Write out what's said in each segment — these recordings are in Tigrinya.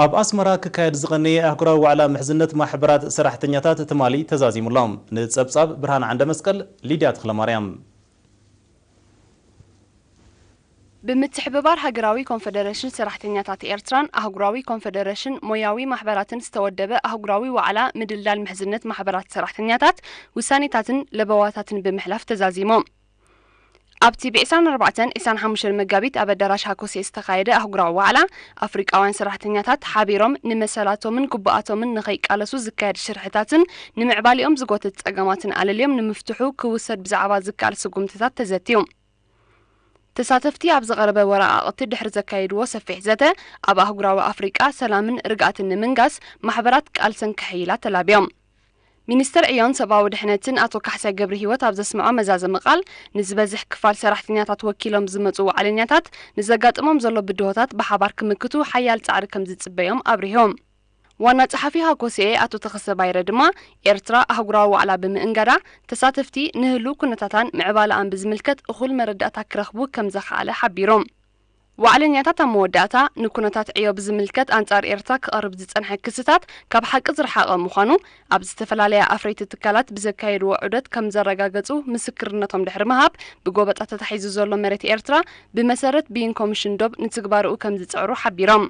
ኣብ ኣስመራ ክካየድ ዝቐነየ ኣህጉራዊ ዋዕላ ምሕዝነት ማሕበራት ሰራሕተኛታት ትማሊ ተዛዚሙ ኣሎ። ንጸብጻብ ብርሃን ዓንደ መስቀል፣ ሊድያ ተኽለማርያም። ብምትሕብባር ሃገራዊ ኮንፈደረሽን ሰራሕተኛታት ኤርትራን ኣህጉራዊ ኮንፈደረሽን ሞያዊ ማሕበራትን ዝተወደበ ኣህጉራዊ ዋዕላ ምድልዳል ምሕዝነት ማሕበራት ሰራሕተኛታት ውሳኔታትን ለበዋታትን ብምሕላፍ ተዛዚሙ። ኣብቲ ብ ዕስራን ኣርባዕተን ዕስራን ሓሙሽተን መጋቢት ኣብ ኣዳራሽ ሃኮሴ ዝተኻየደ ኣህጉራዊ ዋዕላ፣ ኣፍሪቃውያን ሰራሕተኛታት ሓቢሮም ንመሰላቶምን ግቡኣቶምን ንኸይቃለሱ ዝካየድ ሽርሕታትን ንምዕባሌኦም ዝጎትት ጸገማትን ኣለልዮም ንምፍትሑ ክውሰድ ብዛዕባ ዝከኣል ስጉምትታት ተዘትዩ። ተሳተፍቲ ኣብ ዝቐረበ ወረቓቕቲ ድሕሪ ዘካየድዎ ሰፊሕ ዘተ፣ ኣብ ኣህጉራዊ ኣፍሪቃ ሰላምን ርግኣትን ንምንጋስ ማሕበራት ቃልሰን ከሐይላ ተላብዮም። ሚኒስተር ዕዮን ሰብኣዊ ድሕነትን ኣቶ ካሕሳይ ገብረሂወት ኣብ ዘስምዖ መዛዘሚ ቃል፣ ንዝበዝሕ ክፋል ሰራሕተኛታት ወኪሎም ዝመጹ ዋዕለኛታት ንዘጋጥሞም ዘሎ ብድሆታት ብሓባር ክምክቱ ሓያል ጻዕሪ ከም ዝጽበዮም ኣብሪሆም። ዋና ጸሓፊ ሃኮስኤ ኣቶ ተኸሰ ባይረ ድማ፣ ኤርትራ ኣህጉራዊ ዋዕላ ብምእንጋዳ፣ ተሳተፍቲ ንህሉው ኩነታታን ምዕባለኣን ብዝምልከት እኹል መረዳእታ ክረኽቡ ከም ዘኽኣለ ሓቢሮም። ዋዕለኛታት ኣብ መወዳእታ፣ ንኩነታት ዕዮ ብዝምልከት ኣንጻር ኤርትራ ክቐርብ ዝጸንሐ ክስታት ካብ ሓቂ ዝረሓቐ ምዃኑ፣ ኣብ ዝተፈላለያ ኣፍረይቲ ትካላት ብዘካየድዎ ዑደት ከም ዘረጋገጹ ምስክርነቶም ድሕሪ ምሃብ፣ ብጎበጣ ተታሒዙ ዘሎ መሬት ኤርትራ ብመሰረት ብይን ኮሚሽን ዶብ ንትግባረኡ ከም ዝጽዕሩ ሓቢሮም።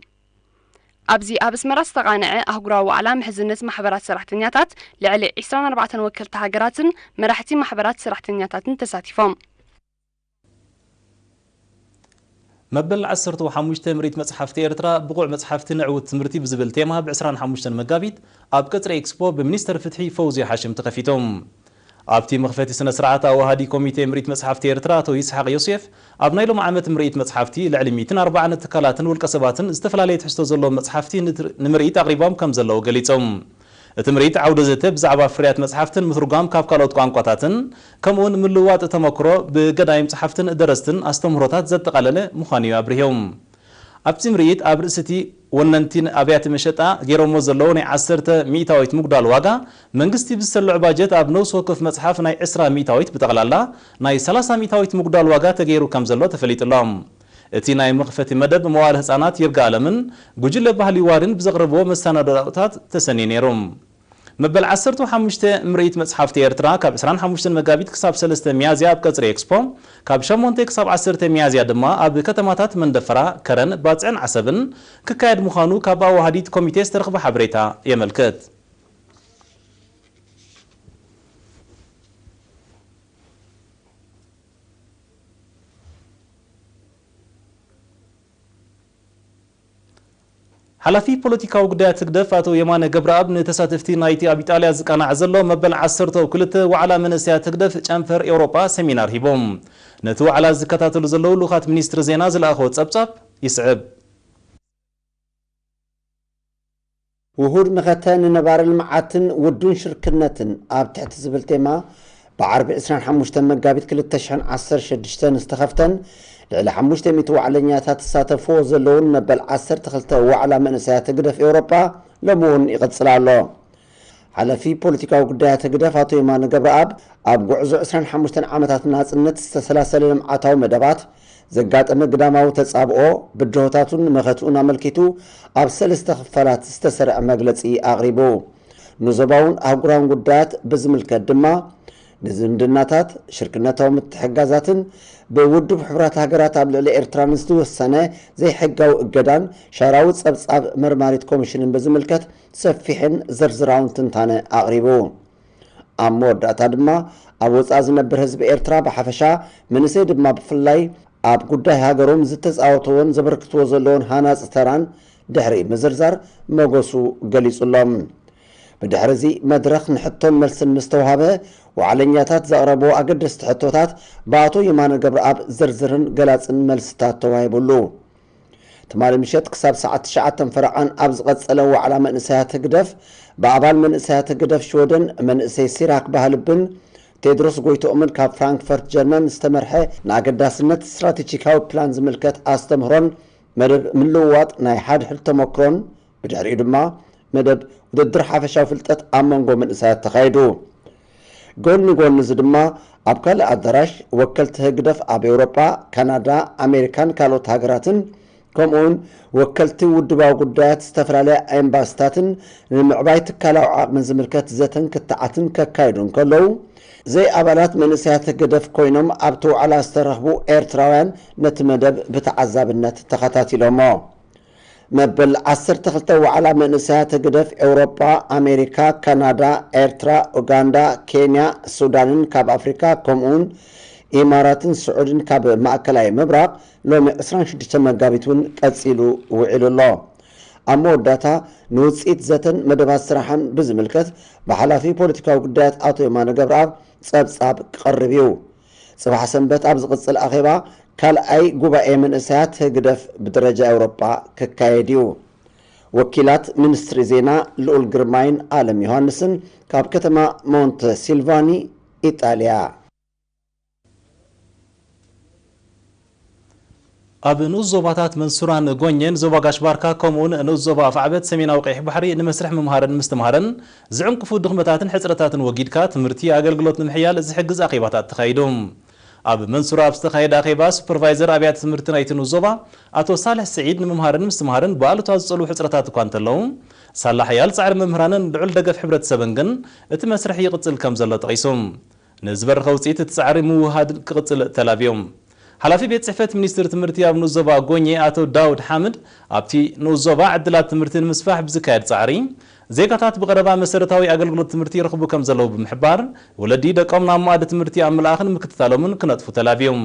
ኣብዚ ኣብ ኣስመራ ዝተቓንዐ ኣህጉራዊ ዋዕላ ምሕዝነት ማሕበራት ሰራሕተኛታት፣ ልዕሊ ዕስራን ኣርባዕተን ወከልቲ ሃገራትን መራሕቲ ማሕበራት ሰራሕተኛታትን ተሳቲፎም። መበል ዓሰርተ ሓሙሽተ ምርኢት መጽሓፍቲ ኤርትራ፣ ብቑዕ መጽሓፍቲ ንዕዉት ትምህርቲ ብዝብል ቴማ፣ ብ ዕስራን ሓሙሽተን መጋቢት ኣብ ቀጽሪ ኤክስፖ ብሚኒስተር ፍትሒ ፈውዝያ ሃሽም ተኸፊቱ። ኣብቲ መኽፈቲ ስነ ስርዓት፣ ኣዋሃዲ ኮሚቴ ምርኢት መጽሓፍቲ ኤርትራ ኣቶ ይስሓቕ ዮሴፍ፣ ኣብ ናይ ሎሚ ዓመት ምርኢት መጽሓፍቲ፣ ልዕሊ ሚእትን ኣርባዓን ትካላትን ውልቀ ሰባትን ዝተፈላለየ ትሕዝቶ ዘለዎም መጽሓፍቲ ንትር-፣ ንምርኢት ኣቕሪቦም ከም ዘለዉ ገሊጾም። እቲ ምርኢት ዓውደ ዘተ ብዛዕባ ፍርያት መጽሓፍትን ምትርጓም ካብ ካልኦት ቋንቋታትን፣ ከምኡውን ምልውዋጥ ተመክሮ ብገዳይም ጸሓፍትን ደረስትን ኣስተምህሮታት ዘጠቓለለ ምዃኑ እዩ ኣብሪሆም። ኣብቲ ምርኢት ኣብ ርእሲ እቲ ወነንቲ ኣብያተ መሸጣ ገይሮሞ ዘለዉ ናይ ዓሰርተ ሚእታዊት ምጉዳል ዋጋ፣ መንግስቲ ብዝሰልዑ ባጀት ኣብ ነፍሲ ወከፍ መጽሓፍ ናይ ዕስራ ሚእታዊት፣ ብጠቕላላ ናይ ሰላሳ ሚእታዊት ምጉዳል ዋጋ ተገይሩ ከም ዘሎ ተፈሊጡ ኣሎ። እቲ ናይ መኽፈቲ መደብ መዋእለ ህጻናት ይርጋ ኣለምን ጉጅለ ባህሊ ዋሪን ብዘቕረብዎ መሰናዶታት ተሰንዩ ነይሩ። መበል ዓሰርተ ሓሙሽተ ምርኢት መጽሓፍቲ ኤርትራ ካብ ዕስራን ሓሙሽተን መጋቢት ክሳብ ሰለስተ ሚያዝያ ኣብ ቀጽሪ ኤክስፖ፣ ካብ ሸሞንተ ክሳብ ዓሰርተ ሚያዝያ ድማ ኣብ ከተማታት መንደፈራ፣ ከረን፣ ባጽዕን ዓሰብን ክካየድ ምዃኑ ካብ ኣዋሃዲት ኮሚቴ ዝተረኽበ ሓበሬታ የመልክት። ሓላፊ ፖለቲካዊ ጉዳያት ህግደፍ ኣቶ የማነ ገብረኣብ ንተሳተፍቲ ናይቲ ኣብ ኢጣልያ ዝቃናዕ ዘሎ መበል ዓሰርተ ክልተ ዋዕላ መንእሰያት ህግደፍ ጨንፈር ኤውሮጳ ሰሚናር ሂቦም። ነቲ ዋዕላ ዝከታተሉ ዘለዉ ልኡኻት ሚኒስትሪ ዜና ዝለኣኽዎ ጸብጻብ ይስዕብ። ውሁድ መኸተ ንነባሪ ልምዓትን ውዱን ሽርክነትን ኣብ ትሕቲ ዝብል ቴማ፣ ብዓርቢ ዕስራን ሓሙሽተን መጋቢት ክልተ ሽሕን ዓሰርተ ሽዱሽተን ዝተኸፍተን ልዕሊ ሓሙሽተ ሚእቲ ዋዕለኛታት ዝሳተፍዎ ዘለውን መበል ዓሰርተ ክልተ ዋዕላ መንእሰያት ህግደፍ ኤውሮጳ ሎሚ እውን ይቕጽል ኣሎ። ሓላፊ ፖለቲካዊ ጉዳያት ህግደፍ ኣቶ የማነ ገብረኣብ፣ ኣብ ጉዕዞ ዕስራን ሓሙሽተን ዓመታት ናጽነት ዝተሰላሰለ ልምዓታዊ መደባት፣ ዘጋጠመ ግዳማዊ ተጻብኦ፣ ብድሆታቱን መኸትኡን ኣመልኪቱ ኣብ ሰለስተ ክፋላት ዝተሰርዐ መግለጺ ኣቕሪቡ። ንዞባውን ኣህጉራውን ጉዳያት ብዝምልከት ድማ፣ ንዝምድናታት፣ ሽርክነታዊ ምትሕግጋዛትን ብውድብ ሕቡራት ሃገራት ኣብ ልዕሊ ኤርትራ ንዝተወሰነ ዘይሕጋዊ እገዳን ሻራዊ ጸብጻብ መርማሪት ኮሚሽንን ብዝምልከት ሰፊሕን ዝርዝራውን ትንታነ ኣቕሪቡ። ኣብ መወዳእታ ድማ፣ ኣብ ወጻኢ ዝነብር ህዝቢ ኤርትራ ብሓፈሻ፣ መንእሰይ ድማ ብፍላይ፣ ኣብ ጉዳይ ሃገሮም ዝተጻወትዎን ዘበርክትዎ ዘለዎን ሃናጺ ተራን ድሕሪ ምዝርዛር መጎሱ ገሊጹሎም። ብድሕሪ እዚ መድረኽ ንሕቶን መልስን ምስ ተዋህበ፣ ዋዕለኛታት ዘቕረብዎ ኣገደስቲ ሕቶታት ብኣቶ የማነ ገብረኣብ ዝርዝርን ገላጽን መልስታት ተዋሂቡሉ። ትማሊ ምሸት ክሳብ ሰዓት ትሽዓተ ፈረቓን ኣብ ዝቐጸለ ዋዕላ መንእሰያት ህግደፍ፣ ብኣባል መንእሰያት ህግደፍ ሽወደን መንእሰይ ሲራክ ባህልብን ቴድሮስ ጎይትኦምን ካብ ፍራንክፈርት ጀርመን ዝተመርሐ ንኣገዳስነት ስትራቴጂካዊ ፕላን ዝምልከት ኣስተምህሮን መደብ ምልውዋጥ ናይ ሓድሕድ ተመክሮን፣ ብድሕሪኡ ድማ መደብ ውድድር ሓፈሻዊ ፍልጠት ኣብ መንጎ መንእሰያት ተኻይዱ። ጎኒ ጎኒ እዚ ድማ ኣብ ካልእ ኣዳራሽ ወከልቲ ህግደፍ ኣብ ኤውሮጳ፣ ካናዳ፣ ኣሜሪካን ካልኦት ሃገራትን ከምኡውን ወከልቲ ውድባዊ ጉዳያት ዝተፈላለያ ኤምባሲታትን ንምዕባይ ትካላዊ ዓቕሚ ዝምልከት ዘተን ክትዓትን ከካይዱ እንከለዉ፣ ዘይኣባላት መንእሰያት ህግደፍ ኮይኖም ኣብቲ ዋዕላ ዝተረኽቡ ኤርትራውያን ነቲ መደብ ብተዓዛብነት ተኸታቲሎሞ። መበል ዓሰርተ ክልተ ዋዕላ መንእሰያት ህግደፍ ኤውሮጳ፣ ኣሜሪካ፣ ካናዳ፣ ኤርትራ፣ ኡጋንዳ፣ ኬንያ፣ ሱዳንን ካብ ኣፍሪካ ከምኡውን ኢማራትን ስዑድን ካብ ማእከላይ ምብራቕ ሎሚ ዕስራን ሽዱሽተ መጋቢት እውን ቀጺሉ ውዒሉ ኣሎ። ኣብ መወዳእታ ንውጽኢት ዘተን መደባት ስራሕን ብዝምልከት ብሓላፊ ፖለቲካዊ ጉዳያት ኣቶ የማነ ገብረኣብ ጸብጻብ ክቐርብ እዩ። ጽባሕ ሰንበት ኣብ ዝቕጽል ኣኼባ ካልኣይ ጉባኤ መንእሰያት ህግደፍ ብደረጃ ኤውሮጳ ክካየድ እዩ። ወኪላት ሚኒስትሪ ዜና ልኡል ግርማይን ኣለም ዮሃንስን ካብ ከተማ ሞንተ ሲልቫኒ ኢጣልያ። ኣብ ንኡስ ዞባታት መንሱራን ጎኘን ዞባ ጋሽ ባርካ ከምኡውን ንኡስ ዞባ ኣፍዓበት ሰሜናዊ ቀይሕ ባሕሪ ንመስርሕ ምምሃርን ምስትምሃርን ዝዕንቅፉ ድኽመታትን ሕጽረታትን ወጊድካ ትምህርቲ ኣገልግሎት ንምሕያል ዝሕግዝ ኣኼባታት ተኻይዱ። ኣብ መንሱራ ኣብ ዝተኻየደ ኣኼባ ሱፐርቫይዘር ኣብያተ ትምህርቲ ናይቲ ንኡስ ዞባ ኣቶ ሳልሕ ስዒድ ንምምሃርን ምስትምሃርን ብኣሉታ ዝጸልዉ ሕጽረታት እኳ እንተለዉ፣ ሳላ ሓያል ጻዕሪ መምህራንን ልዑል ደገፍ ሕብረተሰብን ግን እቲ መስርሕ ይቕጽል ከም ዘሎ ጠቒሱ። ንዝበረኸ ውፅኢት እቲ ፃዕሪ ምውሃድ ክቕፅል ተላብዮም። ሓላፊ ቤት ፅሕፈት ሚኒስትር ትምህርቲ ኣብ ንኡስ ዞባ ጎኘ ኣቶ ዳውድ ሓምድ ኣብቲ ንኡስ ዞባ ዕድላት ትምህርቲ ንምስፋሕ ብዝካየድ ፃዕሪ ዜጋታት ብቐረባ መሰረታዊ ኣገልግሎት ትምህርቲ ይረኽቡ ከም ዘለዉ ብምሕባር፣ ወለዲ ደቆም ናብ መኣዲ ትምህርቲ ኣብ ምልኣኽን ምክትታሎምን ክነጥፉ ተላብዮም።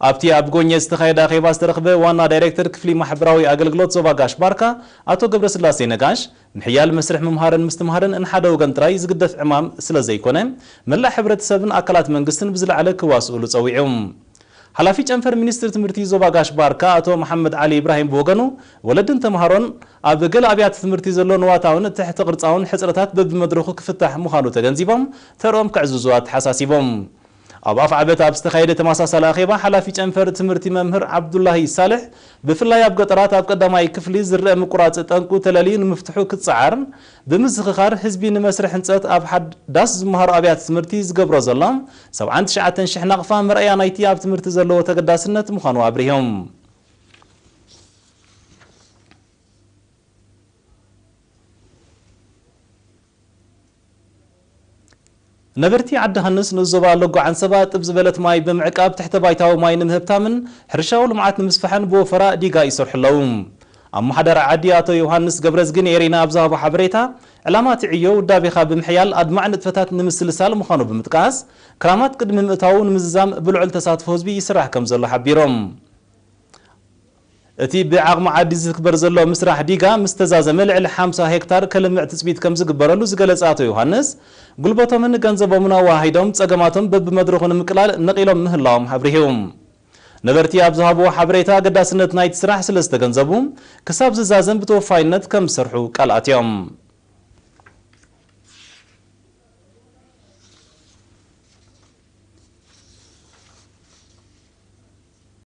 ኣብቲ ኣብ ጎኘ ዝተኻየደ ኣኼባ ዝተረኽበ ዋና ዳይሬክተር ክፍሊ ማሕበራዊ ኣገልግሎት ዞባ ጋሽ ባርካ ኣቶ ገብረስላሴ ነጋሽ፣ ምሕያል መስርሕ ምምሃርን ምስትምሃርን ንሓደ ወገን ጥራይ ዝግደፍ ዕማም ስለ ዘይኮነ፣ መላእ ሕብረተሰብን ኣካላት መንግስትን ብዝለዓለ ክዋስኡሉ ጸዊዑ። ሓላፊ ጨንፈር ሚኒስትሪ ትምህርቲ ዞባ ጋሽ ባርካ ኣቶ መሓመድ ዓሊ ኢብራሂም ብወገኑ፣ ወለድን ተምሃሮን ኣብ ገለ ኣብያተ ትምህርቲ ዘሎ ንዋታውን ትሕተ ቅርጻውን ሕጽረታት በብመድረኹ ክፍታሕ ምዃኑ ተገንዚቦም፣ ተርኦም ከዕዝዙ ኣተሓሳሲቦም። ኣብ ኣፍዓበት ኣብ ዝተኻየደ ተመሳሳሊ ኣኼባ፣ ሓላፊ ጨንፈር ትምህርቲ መምህር ዓብዱላሂ ሳልሕ፣ ብፍላይ ኣብ ገጠራት ኣብ ቀዳማይ ክፍሊ ዝረአ ምቁራጽ ጠንቁ ተለልዩ ንምፍትሑ ክጸዓር፣ ብምዝኽኻር ህዝቢ ንመስርሕ ህንጸት ኣብ ሓዳስ ዝመሃሩ ኣብያተ ትምህርቲ ዝገብሮ ዘሎ ሰብዓን ትሽዓተን ሽሕ ናቕፋ መርኣያ ናይቲ ኣብ ትምህርቲ ዘለዎ ተገዳስነት ምዃኑ ኣብሪሆም። ነበርቲ ዓዲ ሃንስ ንኡስ ዞባ ሎጎ ዓንሰባ ጥብ ዝበለት ማይ ብምዕቃብ ትሕተ ባይታዊ ማይ ንምህብታምን ሕርሻዊ ልምዓት ንምስፋሕን ብወፈራ ዲጋ ይሰርሑ ኣለዉ። ኣመሓዳሪ ዓዲ ኣቶ ዮሃንስ ገብረዝጊ ንኤሬና ኣብ ዝሃቦ ሓበሬታ፣ ዕላማ እቲ ዕዮ ውዳቤኻ ብምሕያል ኣድማዒ ንጥፈታት ንምስልሳል ምዃኑ ብምጥቃስ፣ ክራማት ቅድሚ ምእታዉ ንምዝዛም ብልዑል ተሳትፎ ህዝቢ ይስራሕ ከም ዘሎ ሓቢሮም። እቲ ብዓቕሚ ዓዲ ዝትግበር ዘሎ ምስራሕ ዲጋ ምስ ተዛዘመ ልዕሊ ሓምሳ ሄክታር ከልምዕ ትጽቢት ከም ዝግበረሉ ዝገለጸ ኣቶ ዮሃንስ፣ ጉልበቶምን ገንዘቦምን ኣወሃሂዶም ጸገማቶም በብመድረኹ ንምቅላል ነቒሎም ምህላዎም ኣብሪሁ። ነበርቲ ኣብ ዝሃብዎ ሓበሬታ ኣገዳስነት ናይቲ ስራሕ ስለ ዝተገንዘቡ፣ ክሳብ ዝዛዘም ብተወፋይነት ከም ዝሰርሑ ቃል ኣትዮም።